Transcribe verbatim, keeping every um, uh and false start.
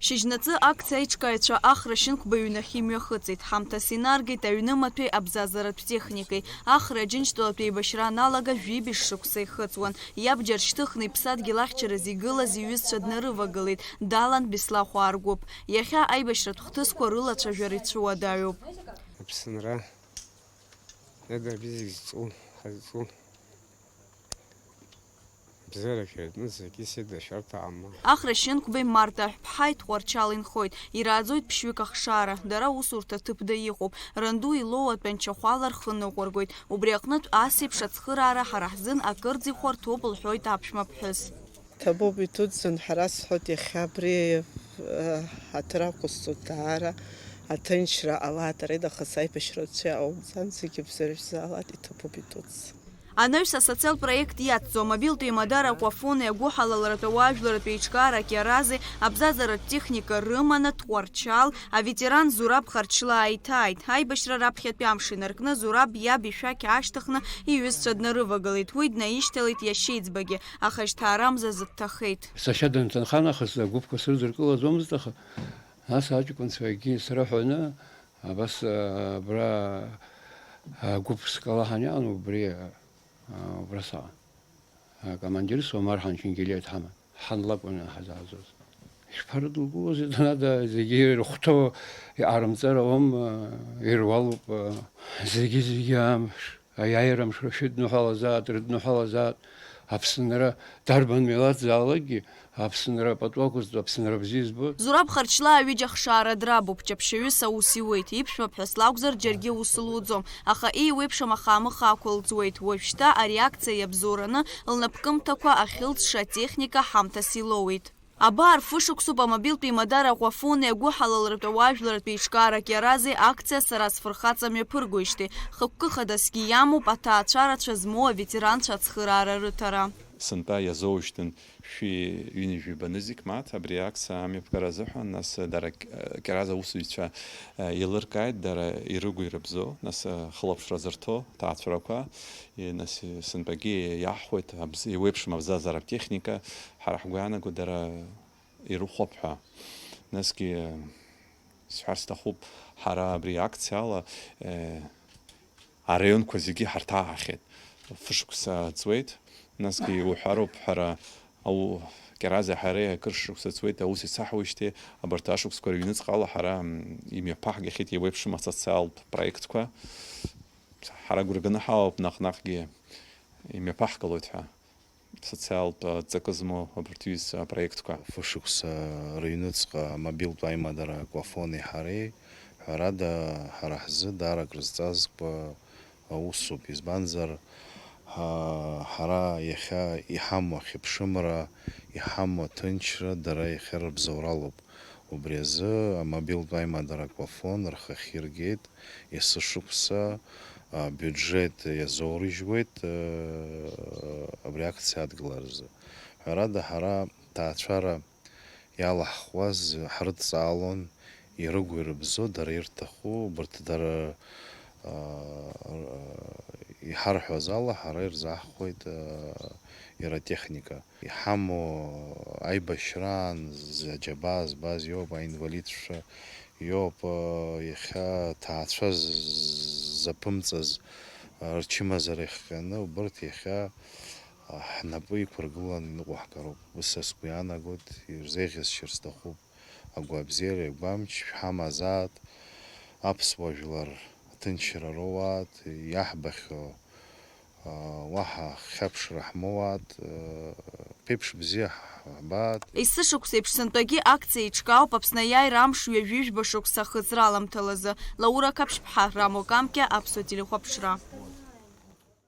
Шьыжьнаҵы акциа аиҿкааҩцәа Ахра Шьынқәба иҩнахьы имҩахыҵит. Ҳамҭас инаргеит аҩнымаҭәеи абзазаратә техникеи. Ахра Аџьынџьтәылатә еибашьра аналага жәибжь шықәса ихыҵуан. Иабџьар шьҭыхны иԥсадгьыл ахьчараз игылаз иҩызцәа днарывагылеит, далан Беслахәаа ргәыԥ. Иахьа аибашьратә хҭысқәа рылацәажәара ицәуадаҩуп. Аԥсынра иадаби зегь зҵу, ҳазҵу. Бзиарак иатәны зегьы сеидашәарҭа амоуп. Ахра Шьынқәбеи Марҭа Ҳәԥҳаи Тҟәарчал инхоит, ирааӡоит ԥшьҩык ахшара, дара аусурҭа ҭыԥда иҟоуп, ранду илоу атәанчахәала рхы ныҟәыргоит. Убри аҟнытә ас еиԥш ацхыраара ҳара ҳзын акырӡа ихәарҭоуп, лҳәоит аԥшәма ԥҳәыс. Ҭабуп, идуӡӡан ҳәа расҳәоит, иахьа абри, э, ҳаҭыр ақәысҵоит даара, аҭынчра ҟалааит, ари нахыс аибашьра рацәа иҟаумҵан, зегьы бзаршәзаалааит, иҭабуп, идуӡӡан. Анаҩс асоциалтә проект иацҵо, амобилтә еимадара Аквафони агәыҳалалратә ауаажәларратә еиҿкаара Кьарази абзазаратә техника рыманы Тҟәарчал аветеран Зураб Харчлаа иҭааит. Аибашьра раԥхьатәи амш инаркны Зураб иаб ишәақь аашьҭыхны иҩызцәа днарывагылеит, уи днаишьҭалеит иашьеиҵбагьы, аха жьҭаарамзазы дҭахеит. Сашьа данҭынха нахыс агәыԥқәа срыдыркылаӡомызт, аха нас аҷкәынцәагьы срыҳәаны, абас, а, абра, а, гәыԥ скалаҳан иаан убри, а, убра саҟан. Акомандир Сомар ҳанчынгелиа дҳаман. Ҳан лакәын ҳазааӡоз. Ишԥарыдылкылозеи, днада, зегьы ирыхәҭоу, иҟарымҵар ауам, а, ируалуп, а, зегьы-зегьы амш. Аиааира мшра шәыдныҳәалазаат, рыдныҳәалазаат, Аԥсынра дарбан милаҭзаалакгьы, Аԥсынра пату ақәызҵо, Аԥсынра бзиа избоит. Зураб Харчлаа ҩыџьа хшаара драбуп, ҷаԥшьаҩыс аус иуеит, иԥшәма ԥҳәыс лакәзар џьаргьы ус луӡом, аха еиуеиԥшым ахаамыха ақәылҵуеит, уажәшьҭа ари акциа иабзоураны лнапкымҭақәа ахьылҵша атехника ҳамҭас илоуеит. Абар, фышықәсоуп амобилтә еимадара Аквафони агәыҳалалратә ауаажәларратә еиҿкаара Кьарази акциа Сара сфырхаҵа мҩаԥыргоижьҭеи. Хықәкы хадасгьы иамоуп аҭаацәа рацәа змоу аветеранцәа ацхыраара рыҭара. Сынтәа иазоужьҭын шәи ҩынҩажәи банызқь мааҭ абри акциа амҩаԥгара азыҳәан, нас дара Кьараз аусзуҩцәа еилыркааит, дара ирыгу ирыбзоу, нас хылаԥшра зырҭо ҭаацәарақәа, нас сынтәагьы иаҳҳәоит, абз-, еиуеиԥшым абзазаратә техника, ҳара ҳгәы иаанаго дара ирыхәап ҳәа. Насгьы сҳәар сҭахуп, ҳара абри акциала, э, араионқәа зегьы ҳарҭааҳахьеит. Фышықәса ҵуеит, насгьы иуҳәароуп, ҳара ау-, Кьарази ҳареи акыр шықәса ҵуеит, аус ицаҳуеижьҭеи, абарҭ ашықәсқәа рыҩныҵҟала ҳара, м, имҩаԥаҳгахьеит еиуеиԥшым асоциалтә проектқәа. Ҳара гәра ганы ҳаауп наҟ-наҟгьы имҩаԥаҳгалоит ҳәа. Социалтә, а, ҵакы змоу абарҭ ҩызцәа апроектқәа. Фышықәса рыҩныҵҟа амобилтә аимадара Аквафони ҳареи, ҳәарада, ҳара ҳзы даара акрызҵазкуа аусуп, избанзар, ҳа-, ҳара иахьа иҳамоу ахьыԥшымра, иҳамоу аҭынчра дара иахьа рыбзоуралоуп. Убри азы амобилтә аимадара Аквафон рхахьы иргеит, есышықәса абиуџьет иазоурыжьуеит, э, абри акциа адгыларазы. Ҳәарада, ҳара ҭаацәара иалаҳхуаз ҳрыдҵаалон, ирыгу ирыбзоу, дара ирҭаху, убарҭ дара, э, иҳарҳәоз ала ҳара ирзаҳхуеит, э, иара атехника. Иҳамоу аибашьраан зы-, аџьабаа збаз иоуп, аинвалидцәа иоуп, иахьа ҭаацәа з-, заԥымҵаз рчымазара ихҟьаны, убырҭ иахьа ҳнапы иқәыргыланы иныҟәаҳгароуп. Ус сгәы иаанагоит, ирзеиӷьасшьар сҭахуп. Агәабзиара, агәамч шәҳамазаат, аԥсуа жәлар аҭынчра роуаат, иаҳбахьоу, а, уаҳа хьаԥшра ҳмоуаат, а, ԥеиԥш бзиа ҳбаат. Есышықәса еиԥш сынтәагьы акциа еиҿкаауп Аԥсны аиааира амш ҩажәи жәба шықәса ахыҵра аламҭалазы. Лаура Қаԥшьԥҳа, Рамо Камкьа, Аԥсуа телехәаԥшра.